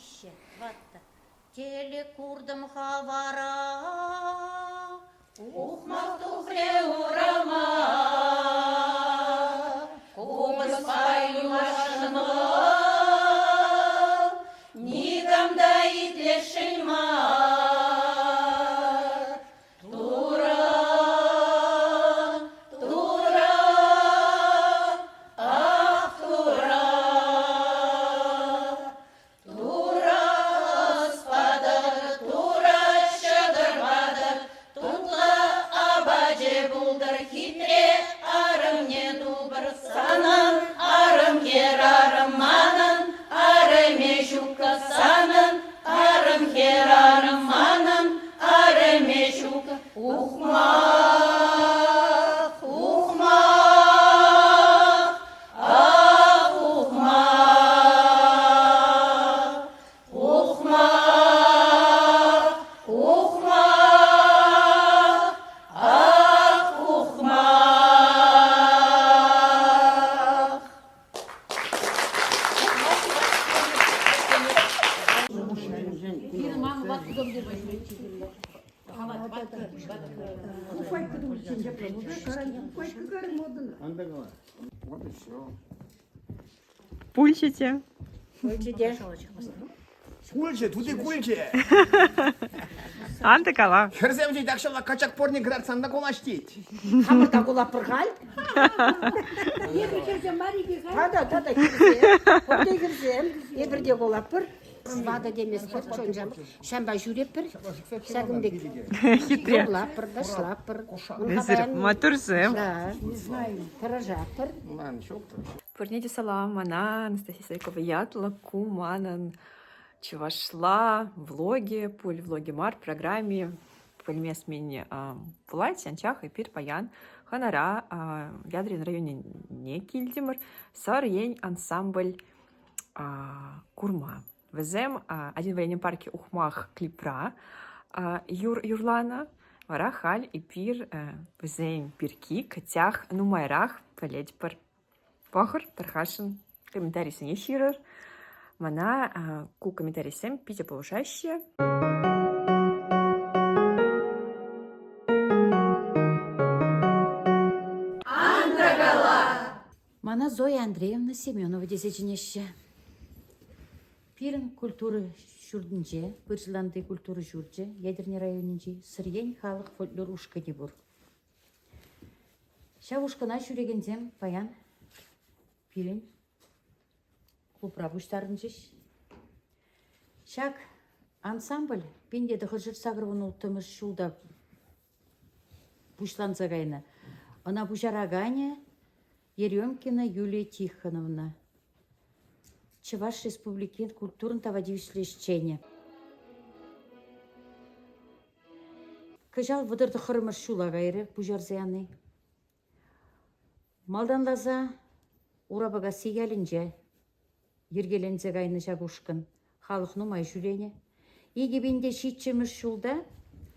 Виҫҫӗ, тӑваттӑ. Тӗлӗк куртӑм-ха вара. Ухмах тухрӗ урама. Купӑспа юласшӑн вӑл, никам та итлесшӗн мар. Турӑ, Турӑ, ах, Турӑ, Турӑ ӑс патӑр, Турӑ ҫӑкӑр патӑр, тутлӑ апачӗ пултӑр, хитре арӑмне тупӑр. Санӑн арӑм хӗрарӑм, манӑн арӑмӗ ҫуккӑ, санӑн арӑм хӗрарӑм, манӑн арӑмӗ ҫуккӑ. Ухмах, ухмах, ах, ухмах, ухмах, ухмах, ах, ухмах. Вот и все. Пулчӗ те. Пулчӗ те. Кулчӗ, тути кулчӗ. Ан та кала. Хӗрсем ҫит акҫалла качак порне кӑтартсан та кулаҫ тет. Хамӑр та кулатпӑр халь. Эпир хӗрсем мар эпир халь. Тата, тата хӗрсем. Пурте хӗрсем. Эпир те кулатпӑр. Ватӑ теместпӗр, чун-чӗм. Ҫампа ҫӳретпӗр. Ҫакӑн пек Хитре. юрлатпӑр, ташлатпӑр. Эсир маттурсем. Да, тӑрӑшатпӑр. Ман ҫук. Пурне те салам, мана Анастасия Сайкова ятлӑ, ку манӑн чӑвашла влоги, пуль влоги мар, программи пӗлмест-мӗн пулать, анчах эпир паян хӑнара Ядрин районне килтӗмӗр. Сӑр ен ансамбль курма. Вӗсем Один военный парке Ухмах клипра юр юрланӑ. Вара халь эпир вӗсен пирки кӗтях нумайрах пӗлетпӗр. Пӑхӑр, тархасшӑн комментарисене ҫырӑр. Мана ку комментарисем питӗ пулӑшаҫҫӗ. Мана Зоя Андреевна Семенова тесе чӗнеҫҫӗ. Пирӗн культура ҫуртӗнче, Пырҫӑланти культура ҫурчӗ, Етӗрне районӗнчи Сӑрьен халӑх фольклор ушкӑнӗ пур. Ҫав ушкӑна ҫӳрекенсем паян пирӗн клубра пуҫтарӑнчӗҫ. Ҫак ансамбль 1986 ҫулта пуҫланса кайнӑ. Ӑна пуҫараканӗ Еремкина Юлия Тихоновна, Чӑваш Республикин культурӑн тава тивӗҫлӗ ӗҫченӗ. Кӑҫал 39-мӗш ҫула кайрӗ пуҫарса яни. Малтанласа Урапакасси ялӗнче йӗркеленсе кайнӑ ҫак ушкӑн. Халӑх нумай ҫӳренӗ. 2007-мӗш ҫулта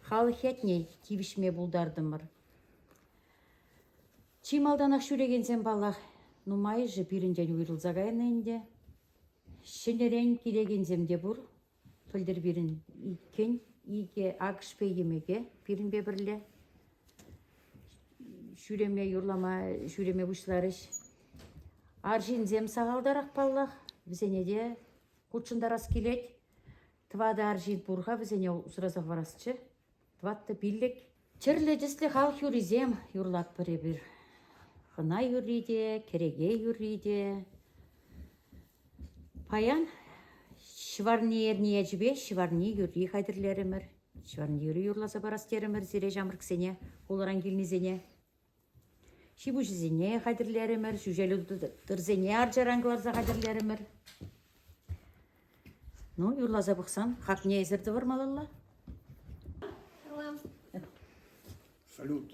халӑх ятне тивӗҫме пултартӑмӑр. Чи малтанах ҫӳрекенсем, паллах, нумайӑшӗ пирӗнтен уйрӑлса кайнӑ ӗнтӗ. Ҫӗнӗрен килекенсем те пур. Пӗлтӗр пирӗн иккӗн, икӗ акӑшпе йӗмеке пирӗнпе пӗрле ҫӳреме, юрлама ҫӳреме пуҫларӗҫ. Арҫынсем сахалтарах паллах, вӗсене те хутшӑнтарас килет. Тӑватӑ арҫын пур-ха, вӗсене усраса хӑварасчӗ. Тӑваттӑ пиллӗк. Тӗрлӗ тӗслӗ халӑх юррисем юрлатпӑр эпир. Хӑна юрри те, кӗреке юрри те. Паян ҫӑварни эрни ячӗпе ҫӑварни юрри хатӗрлерӗмӗр. Ҫӑварни юрри юрласа парас терӗмӗр сире, ҫамрӑксене, хуларан килнисене. Ҫи-пуҫӗсене хатӗрлерӗмӗр, ҫӳҫеллӗ тырсене арчаран кӑларса хатӗрлерӗмӗр. Ну, юрласа пӑхсан, хакне эсир тӑвӑр малалла. Салют.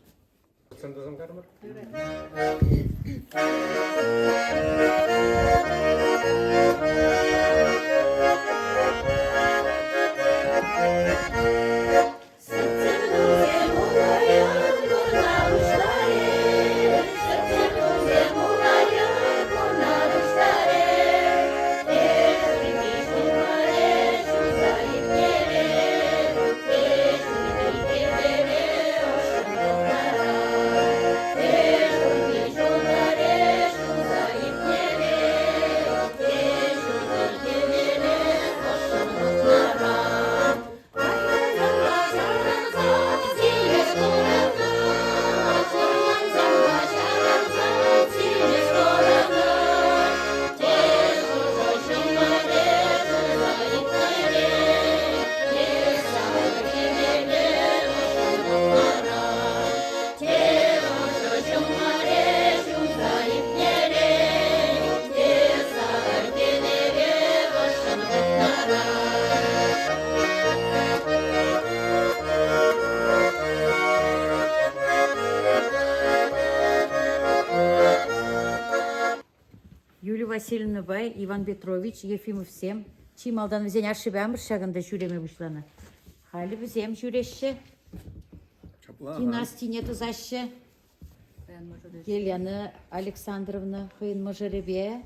Васильевнӑпа Иван Петрович Ефимовсем чи малтан вӗсен ашшӗпе амӑш ҫакӑнта ҫӳреме пуҫланӑ. Халӗ вӗсем ҫӳреҫҫӗ. Династине тӑсаҫҫӗ. Елена Александровна хӑйӗн мӑшӑрӗпе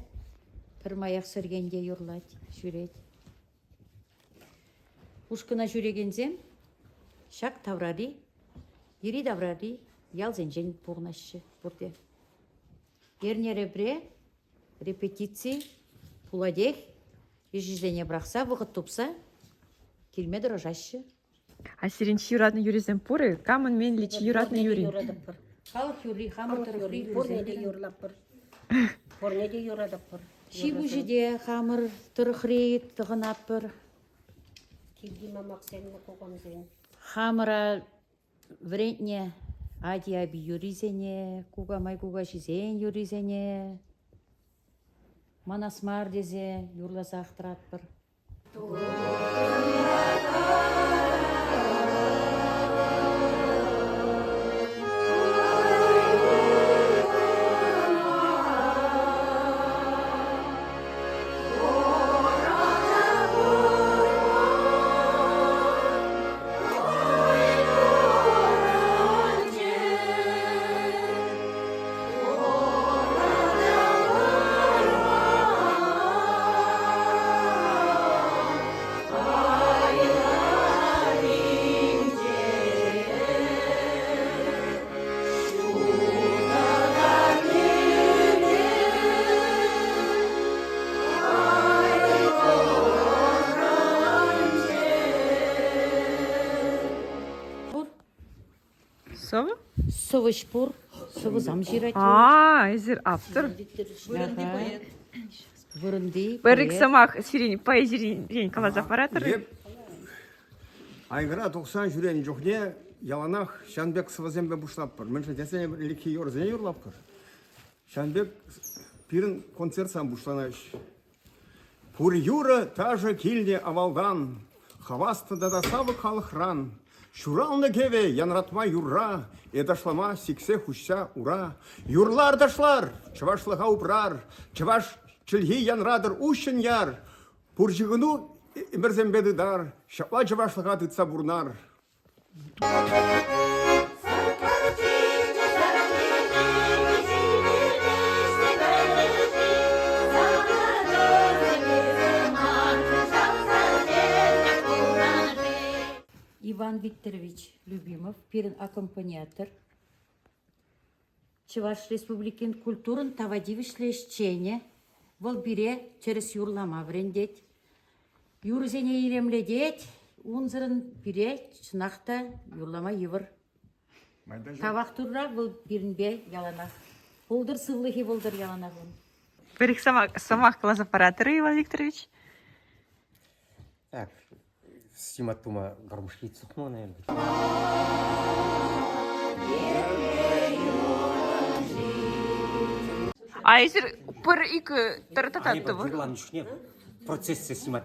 пӗрмаях сӗркенте юрлать, ҫӳрет. Ушкӑна ҫӳрекенсем ҫак таврари, йӗри-таврари ялсенчен пурӑнаҫҫӗ пурте. Эрнерепре репетици пулатех, ӗҫӗсене пӑрахса вӑхӑт тупса килме тӑрӑшаҫҫӗ. А сирӗн чи юратнӑ юррисем пур-и? Камӑн мӗнле чи юратнӑ юрри? Юрататпӑр. Халӑх юрри, хамӑр Халӑх тӑрӑхри юрри. Пурне те юрӑсем. юрлатпӑр. Пурне те юрататпӑр. Ҫи-пуҫӗ те хамӑр тӑрӑхри тӑхӑнатпӑр. Килти мамаксен, кукамсен. Хамӑра вӗрентнӗ ати-апи юррисене, кукамай-кукаҫисен юррисене манас мар тесе юрласах тӑратпӑр. Пур. Сӑвӑ? Сӑвӑҫ пур. Сӑвӑсам ҫырать. А, эсир автор. Вырӑнти поэт. Вырӑнти Пӗр-ик поэт. сӑмах сирӗн поэзирен каласа паратӑр-и? Эп айгӑра тухсан ҫӳренӗ чухне яланах ҫавӑн пек сӑвӑсемпе пуҫлатпӑр. Мӗншӗн тесен эпир ӗлӗкхи юрӑсене юрлатпӑр. Ҫавӑн пек пирӗн концертсем пуҫланаҫҫӗ. Пур юрӑ, ташӑ килнӗ авалтан, хаваслӑ тата савӑк халӑхран. Ҫуралнӑ кӗвӗ янратма юрра, э ташлама сиксе хуҫса ура. Юрлар, ташлар, чӑвашлӑха упрар, чӑваш чӗлхи янратӑр уҫҫӑн яр. Пур ҫыхӑну ӗмӗрсемпе тытар, ҫапла чӑвашлӑха тытса пурнар. Иван Викторович Любимов пирӗн аккомпаниатор, Чӑваш Республикин культурӑн тава тивӗҫлӗ ӗҫченӗ. Вӑл пире тӗрӗс юрлама вӗрентет. Юрӑсене илемлетет, унсӑрӑн пире чӑнах та юрлама йывӑр. Тавах Турра, вӑл пирӗнпе яланах. Пултӑр сывлӑхӗ пултӑр яланах ун. Пӗр-ик сӑмах каласа паратӑр-и, Иван Викторович? Так, снимать тума гармошки тухман, наверное. А эсир пӗр-ик тӑртататтӑвӑр? Юрланӑ чухне процессе снимать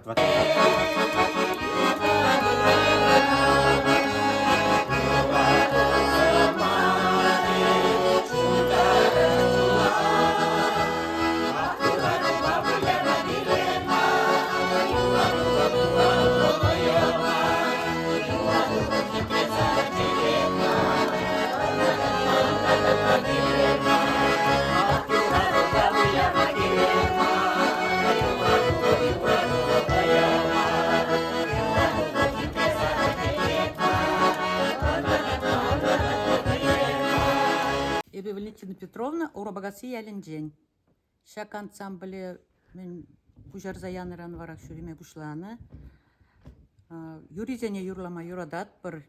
Эпӗ Валентина Петровна Урапакасси ялӗнчен. Ҫак ансамбле мӗн пуҫарса янӑран варах ҫӳреме пуҫланӑ. Юррисене юрлама юрататпӑр.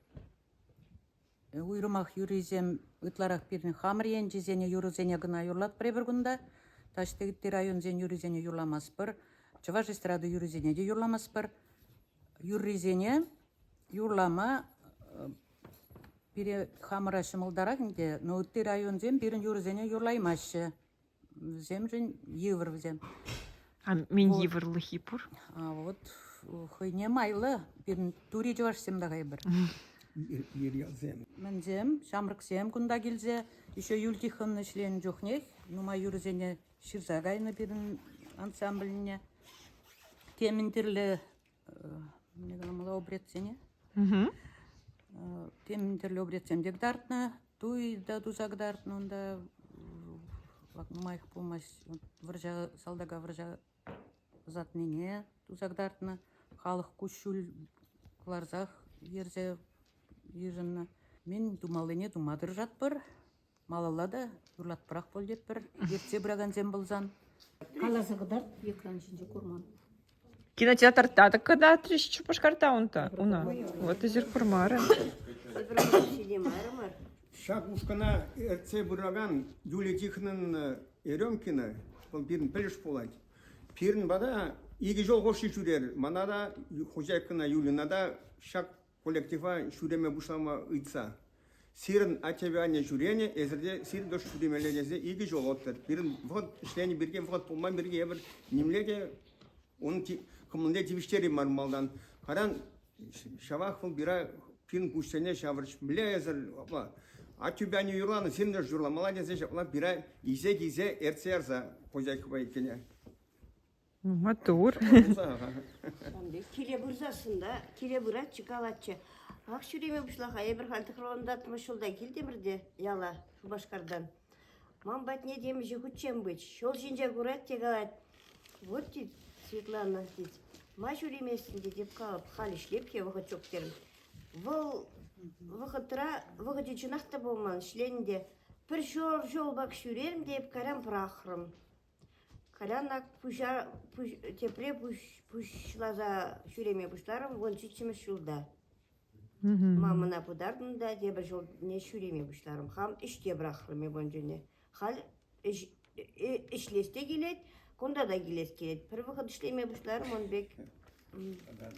Уйрӑмах юррисем ытларах пирӗн хамӑр енчисене юрӑсене кӑна юрлатпӑр эпир кунта. Таҫти ытти районсен юррисене юрламастпӑр. Чӑваш эстрада юррисене те юрламастпӑр. Юррисене юрлама пире хамӑра ҫӑмӑлтарах ӗнтӗ, но ытти районсем пирӗн юрӑсене юрлаймаҫҫӗ. Вӗсемшӗн йывӑр вӗсем. А мӗн йывӑрлӑхӗ пур? А вот хӑйне майлӑ пирӗн тури чӑвашсем та кайпӑр. Вирьялсем. Мӗнсем, ҫамрӑксем кунта килсе еще Юль Тихоновна ӗҫленӗ чухнех нумай юрӑсене ҫырса кайнӑ пирӗн ансамбльне. Темӗн тӗрлӗ мӗнле каламалла обрядсене. Темӗн тӗрлӗ обрядсем те кӑтартнӑ. Туй та туса кӑтартнӑ унта. Нумаях пулмасть вӑрҫа, салтака вӑрҫа ӑсатнине туса кӑтартнӑ. Халӑх куҫҫуль кӑларсах йӗрсе йышӑннӑ. Мӗн тумаллине тума тӑрӑшатпӑр. Малалла та юрлатпӑрах пуль тетпӗр, ертсе пыракансем пулсан. Каласа кӑтарт, экран ҫинче курман. Кинотеатрта та кӑтартрӗҫ Шупашкарта унта, уна. Вот эсир курмарӑр. Ҫак ушкӑна ертсе пыракан Юлия Тихоновна Еремкина, вӑл пирӗн пӗлӗш пулать. Пирӗн пата икӗ ҫул хушши ҫӳрер. Мана та, хозяйкӑна Юлина та ҫак коллектива ҫӳреме пуҫлама ыйтса. Сирӗн аттепе анне ҫӳренӗ, эсир те сирӗн тӑш ҫӳремелле тесе икӗ ҫул оттӑр. Пирӗн вӑхӑт ӗҫленӗ пирки, вӑхӑт пулман пирки эпир нимле те ун кӑмӑлне тивӗҫтереймӗр мар малтан. Кайран ҫавах вӑл пира пирӗн куҫсене ҫавӑрч. Мӗнле эсӗр аттӳпе аннӳ юрланӑ, сирӗн тӑш юрламалла тесе ҫапла пира илсе килсе ертсе ярса хозяйкӑпа иккене. Маттур. Киле пырсассӑн та, киле пыратчӗ, калатчӗ. Ах, ҫӳреме пуҫла-ха, эпир халь тӑхӑрвунтӑваттӑмӗш ҫулта килтӗмӗр те яла Шупашкартан. Ман патне темиҫе хутчен пыч. Ҫул ҫинче курать те калать. Вот, тет, Светлана, тет, ма ҫӳреместӗн тет, эп калап, халь ӗҫлеп-ха, вӑхӑт ҫук терӗм. Вӑл вӑхӑтра, вӑхӑчӗ чӑнах та пулман, ӗҫленӗ те. Пӗр ҫур ҫул пак ҫӳрерӗм те эп кайран пӑрахрӑм. Кайран ак пуҫа пуҫ, тепре пуҫ, пуҫласа ҫӳреме пуҫларӑм 17-мӗш ҫулта. Мамӑна пытартӑм та тепӗр ҫулне ҫӳреме пуҫларӑм. Хам ӗҫ те пӑрахрӑм эп ун чухне. Халь ӗҫ, ӗҫлес те килет, кунта та килес килет. Пӗр вӑхӑт ӗҫлеме пуҫларӑм, ун пек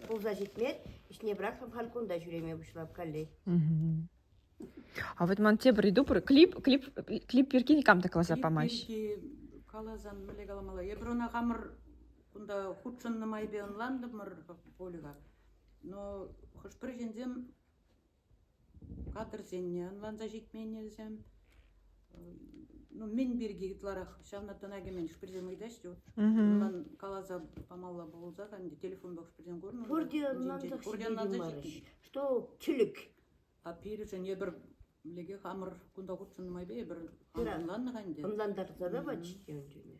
пулса ҫитмест. Ӗҫне пӑрахрӑм, халь кунта ҫӳреме пуҫлап каллех. А вот ман тепӗр ыйту пур. Клип, клип, клип пирки никам та каласа памасть. Клип пирки каласан мӗнле каламалла? Эпир ӑна хамӑр кунта хутшӑннӑ майпе ӑнлантӑмӑр пуль-ха. Но хӑш-пӗр ҫынсем кадрсене ӑнланса ҫитменни вӗсем. Ну, мӗн пирки ытларах ҫавна тӑна кӗмен хӑш-пӗрисем ыйтаҫҫӗ. Ӑнлан каласа памалла пулса ӗнтӗ телефонпа хӑш-пӗрисем курнӑ. Пурте ӑнлансах Пурте ӑнланса ҫитмен. Что тӗлӗк. А пирӗншӗн эпир мӗнле хамӑр кунта хутшӑннӑ майпа эпир ӑнланнӑ-ха ӗнтӗ. Ӑнлантарса та пачӗ ун чухне.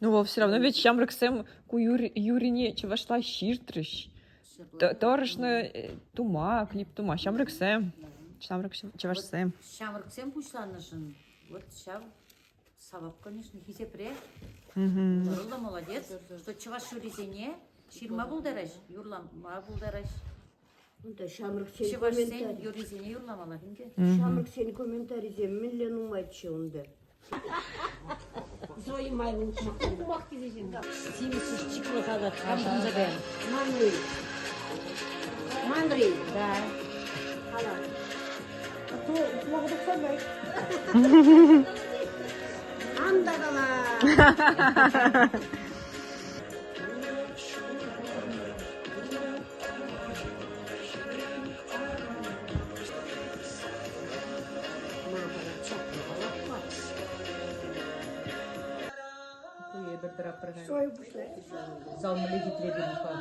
Ну, вӑл все равно ведь ҫамрӑксем ку юррине чӑвашла ҫыртрӗҫ. Тӑрӑшнӑ тума, клип тума. Ҫамрӑксем, ҫамрӑк чӑвашсем. Ҫамрӑксем пуҫланӑшӑн вот ҫав савап, конечно, хисепре. Пултаруллӑ, молодец, что чӑваш юррисене ҫырма пултараҫ, юрлама пултараҫ. Унта ҫамрӑксен Чӑвашсен комментари. юррисене юрламаллах ӗнтӗ. Ҫамрӑксен комментарисем мӗнле нумайччӗ унта. Зоя майлӑ ухмах тесе ҫырнӑ. Симӗс чиклӑха та хам пулса кайрӑм. Манри. Манри. Да. Кала. А то ухмаха тухса кай. Ан та кала. Зал мӗнле хитре пирӗн-ха.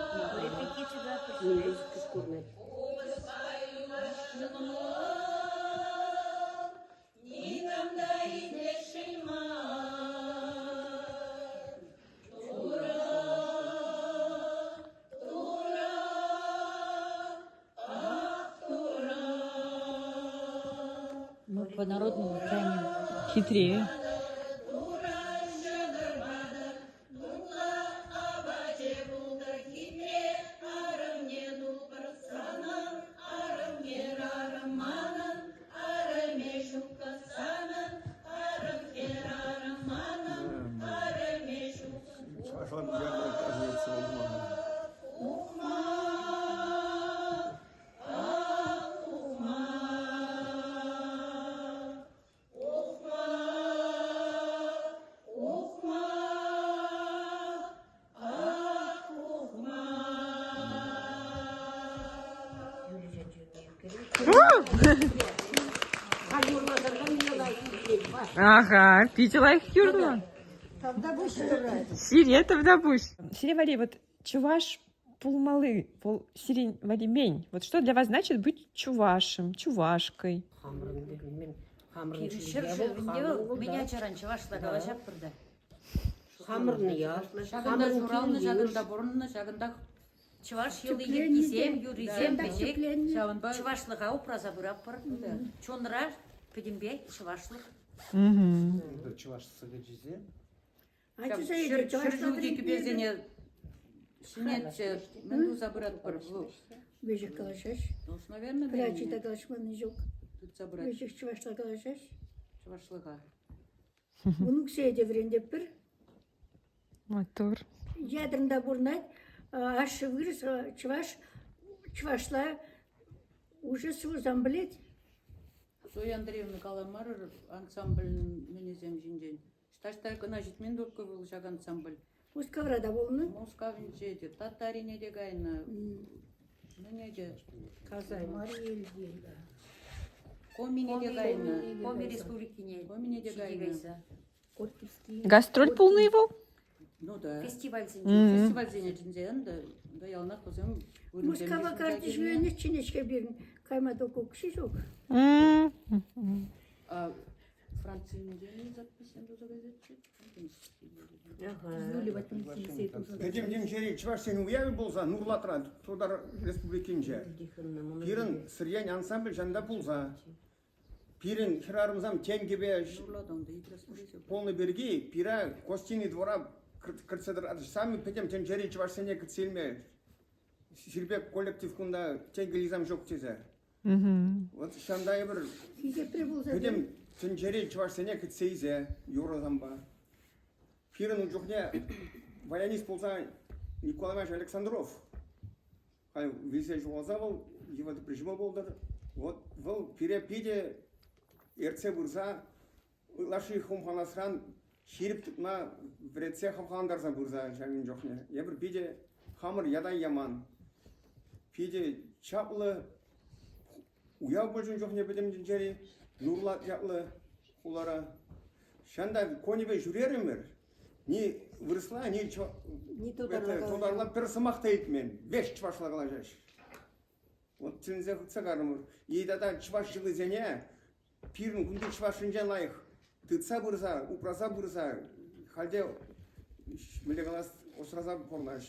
Никам та итлесшӗн мар. Мы по-народному тянем. Хитрее. Ага, питӗ лайӑх юрлӑ. Тавтапуҫ турра. Сире тавтапуҫ. Сире валли вот чӑваш пулмалли вӑл сирен валли мӗн? Вот что для вас значит быть чувашем, чувашкой? Хамӑрӑн хамӑрӑн Ҫӗршывӗнче мӗн ачаран чӑвашла калаҫатпӑр та. Хамӑрӑн ял. Ҫакӑнта ҫуралнӑ, ҫакӑнта пурӑннӑ, ҫакӑнтах Чӑваш йӑли-йӗркисем, юррисем пӗчӗк. Ҫавӑнпа Чӑвашлӑха упраса пыратпӑр. Чунра пӗтӗмпех чӑвашлӑх. Чӑваш сӑвӑҫисем. Ҫӗр ҫулти кӗперсене ҫӗнетсе мӗн туса пыратпӑр? Веҫех калаҫаҫ. Ну, наверное, Пӗр ачи та калаҫманни ҫук. Тытса пырать. Веҫех чӑвашла калаҫаҫ. Чӑвашлӑха. Мӑнуксене те вӗрентетпӗр. Маттур. Ядранта пурӑнать. Ашшӗ вырӑс, чӑваш, чӑвашла уже сӑвӑсам пӗлет. Зоя Андреевна каламарӑр ансамбль мӗнӗсем ҫинчен. Таҫта кӑна ҫитмен только вӑл ҫак ансамбль. Мускавра та пулнӑ. Мускавӗнче те, Татарине те кайнӑ. Мӗне те. Казань. Комине те кайнӑ. Коми республикине. Комине те ҫити кайнӑ. кайса. Гастроль пулнӑ-и вӑл? Ну да. Фестивальсенче. Фестивальсене чӗнсе ӗнтӗ. Унта яланах вӗсем вырӑнсем Мускава йышӑнса карти килнӗ. ҫӳренӗччӗ-ҫке пирӗн. Кайма только укҫи ҫук. А Францинче записем туса кайсаччӗ. Пӗтӗм тӗнчери чӑвашсен уявӗ пулса Нурлатра, Тутар Республикинче, пирӗн Сӑрьен ансамбль ҫанта пулса, пирӗн хӗрарӑмсем тенкӗпе пулнӑ пирки пире Гостиный двора кӗртсе тӑратӗҫ. Сами пӗтӗм тӗнчери чӑвашсене кӗтсе илме сирпе коллектив кунта тенкӗлисем ҫук тесе. Вот ҫанта эпир Хисепре пулса пӗтӗм тӗнчери чӑвашсене кӗтсе илсе юрӑсемпа. Пирӗн ун чухне баянист пулса Николай Иванович Александров халь вилсе ҫухалса вӑл йывӑр тӑпри пултӑр. Вот вӑл пире питӗ ертсе пырса ытлашши хумханасран ҫирӗп тытма вӗретсе хавхалантарса пырса ҫакӑн чухне. Эпир питӗ хамӑр ята яман. Питӗ чаплӑ уяв пулчӗ чухне пӗтӗм тӗнчери Нурлат ятлӑ хулара. Ҫанта конӗпе ҫӳрерӗмӗр. Ни вырӑсла, ни, ни тутарла, тутарла пӗр сӑмах та илтмен. Веҫ чӑвашла калаҫаҫ. Вот тӗлӗнсе хытса карӑмӑр. И тата чӑваш йӑлисене пирӗн кунти чӑвашсенчен лайӑх тытса пырса, упраса пырса, халь те мӗнле калас, усраса пурӑнаҫ.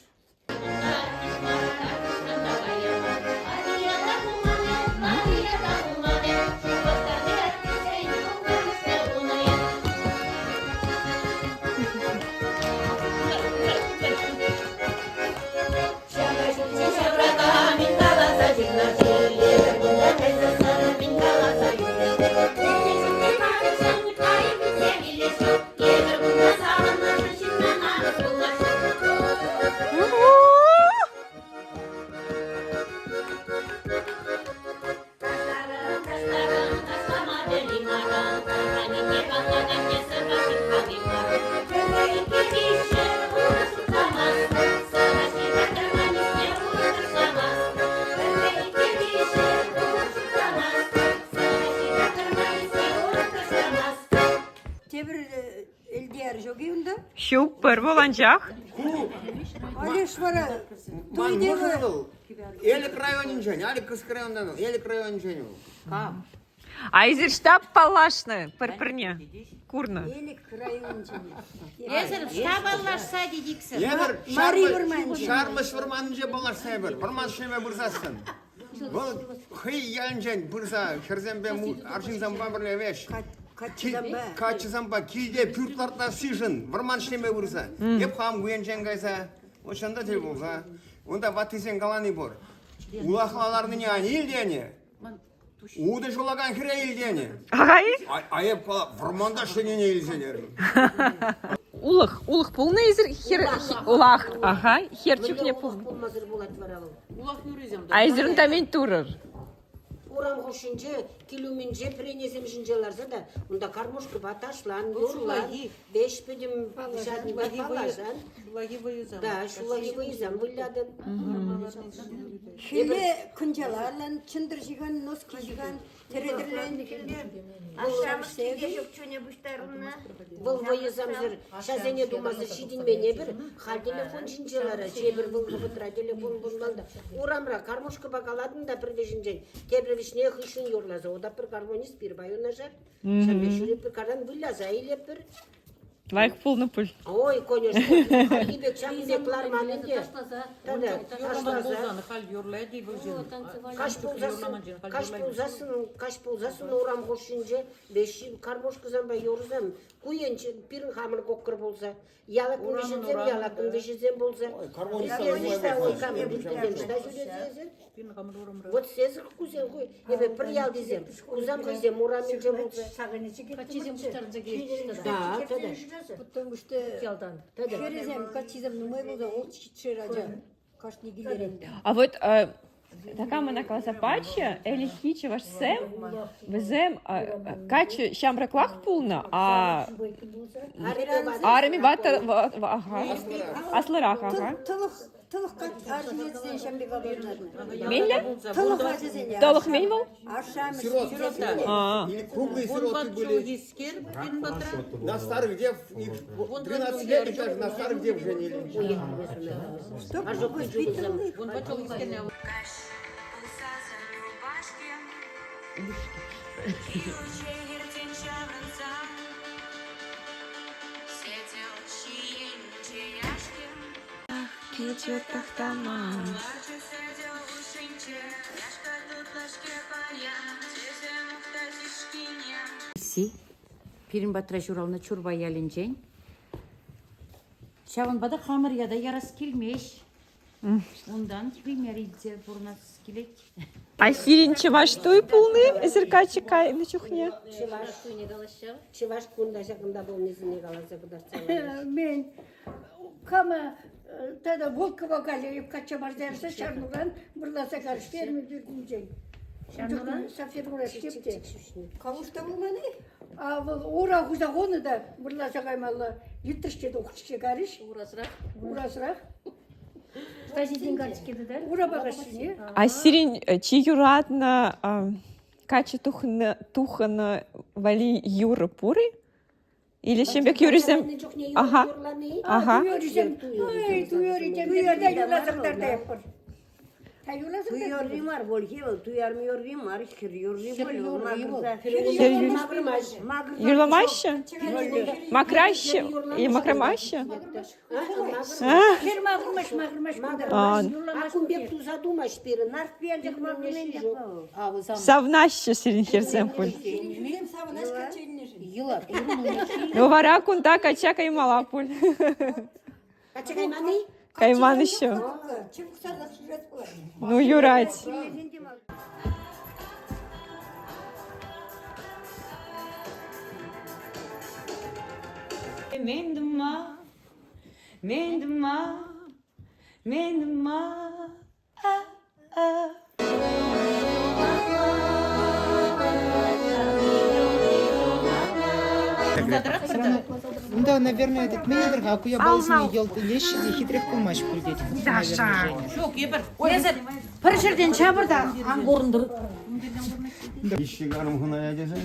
Тепӗр Элтияр ҫук-и унта? Ҫук, пӗр вӑл анчах. Ку Алеш вара ман мӑшӑр вӑл. Элӗк районӗнчен, Алӗк районтан, Элӗк районӗнчен вӑл. Кам? А эсир ӑҫта паллашнӑ пӗр-пӗрне? Курнӑ. Элӗк районӗнчен. Эсир ӑҫта паллашса тетиксӗр? Эпир Мари вӑрманӗнче. Ҫармӑс вӑрманӗнче паллашса эпир. Вӑрман ҫиме пырсассӑн. Вӑл хӑй ялӗнчен пырса хӗрсемпе арҫынсемпе пӗрле веҫ Каччӑсемпе. каччӑсемпе килте пӳрт лартассишӗн вӑрман ӗҫлеме пырса. Эп хам ку енчен кайса, вот ҫанта тӗл пулса. Унта ваттисен калани пур. Улахла ларнине ан ил тенӗ. Утӑ ҫулакан хӗре ил тенӗ. Ай! А эп кала, вӑрманта ӗҫленине илсе терӗм. Улӑх, улӑх пулнӑ эсир хӗр улах, аха, хӗр чухне пулнӑ. Пулмасӑр пулать вара вӑл. Улах юррисем. А эсир унта мӗн турӑр? Урам хушшинче, кил умӗнче пӗренесем ҫинче ларса та унта гармошкӑпа ташлан, юрлан, веҫ пӗтӗм паллашан. Ҫуллахи вӑйӑсем. Да, ҫуллахи вӑйӑсем вылятӑн. Хӗлле кӑнчаларлан, чӑнтӑр ҫыхан, носки ҫыхан. Ашшӗ-амӑшне те ҫук чунӗ пуҫтарӑннӑ. Вӑл вӑйӑсемсӗр ҫасене тумасӑр ҫитӗнмен эпир. Халь телефон ҫинче ларать. Эпир вӑл вӑхӑтра телефон пулман та. Урамра гармошкӑпа калатӑн та пӗр вӗҫӗнчен тепӗр вӗҫне хыҫҫӑн юрласа. Утатпӑр гармонист пирпа юнашар. Ҫав пек ҫӳретпӗр, каран выляса илетпӗр. Лайӑх пулнӑ пуль. Ой, конечно, хальхи пек ҫакӑн пек ларман ӗнтӗ. Тата ташласа. Халь юрлать-и вӑл ҫын? Каҫ пулсассӑн, каҫ пулсассӑн, каҫ пулсассӑн урам хушшинче веҫҫи гармошкӑсемпе юрӑсем. Ку енче пирӗн хамӑр кӑкӑр пулса, ялакӑн вӗҫӗсем, ялакӑн вӗҫӗсем пулса. Вот сезӗр кусем хуй, эпӗ пӗр ялтисем, кусам хӑйсем урамӗнче пулса. Каччисем пуҫтарӑнса килеҫҫӗ. Да, тата. Потому что ялтан. Хӗрӗсем, каччисем нумай пулса, ол ҫитшер ача. Кашни килерен. А вот така мана каласа пачӗ, ӗлӗкхи чӑвашсем, вӗсем каччӑ ҫамрӑклах пулнӑ, а арӑмӗ ватӑ, ага, аслӑрах, ага. Тӑлӑх Тӑлӑх арҫынсен ҫам пек апатланнӑ. Мӗнле? Тӑлӑх ачасене. Тӑлӑх мӗн вӑл? Ашшӗ-амӑшӗ. А. Или круглые сироты были. На старых дев, их 13 лет, их даже на старых дев женили. Что воспитывали? Килчӗ тӑхтаман. Си, пирӗн патра ҫуралнӑ Чурпа ялӗнчен. Ҫавӑнпа та хамӑр ята ярас килмест. Унтан пример илсе пурӑнас килет. А сирӗн чӑваш туй пулни эсир каччӑ кайнӑ чухне? Чӑваш туйне калаҫҫӗ. Чӑваш кунта ҫакӑнта пулнисене каласа кӑтартса Мен кама тата Волкова Галя качча парса ярса Чарнуран вӑрласа карӗҫ ферма пӳртӗнчен. Чарнуран ҫав фермӑра ӗҫлеп те. Калушта пулман-и? А вӑл ура хуса хунӑ та вӑрласа каймалла. Йыттӑш те тухрӗҫ карӗҫ. Урасрах. Урасрах. Стасисен карточки тытар. Урапа каҫҫине. А сирӗн чи юратнӑ каччӑ тухнӑ тухнӑ валли юрӑ пур-и? Или ҫын пек юрӑсем? Ага. Ага. Туйӑрисем, ой, туйӑрисем, туйӑрта юрласа кӑтартайӑпӑр. Та юрласа Туйӑрри мар, вӑлхи вӑл, туярми юрри мар, хӗр юрри вӑл, макӑрса. Юрламаҫҫӗ? Макраҫҫӗ? Или макрамаҫҫӗ? Хӗр макӑрмасть, макӑрмасть кунта. А кун пек туса тумасть пирӗн. Нарспи анчах макӑрнӑ Савнаҫҫӗ сирӗн хӗрсем пуль. Ну вара кунта качча каймалла пуль. Качча кайман-и? Кайман еще. Ну юрать. Мен дума, мен дума, мен дума, а, а. Унта, наверное, этот мӗн-тӗр-ха, ку япаласене йӑлт илеҫҫӗ те хитрех пулмасть пуль тет. Даша. Ҫук, эпир эсӗ пӗр ҫӗртен ҫавӑр та ан курӑнтӑр. Ищи гарм хӑная тесе.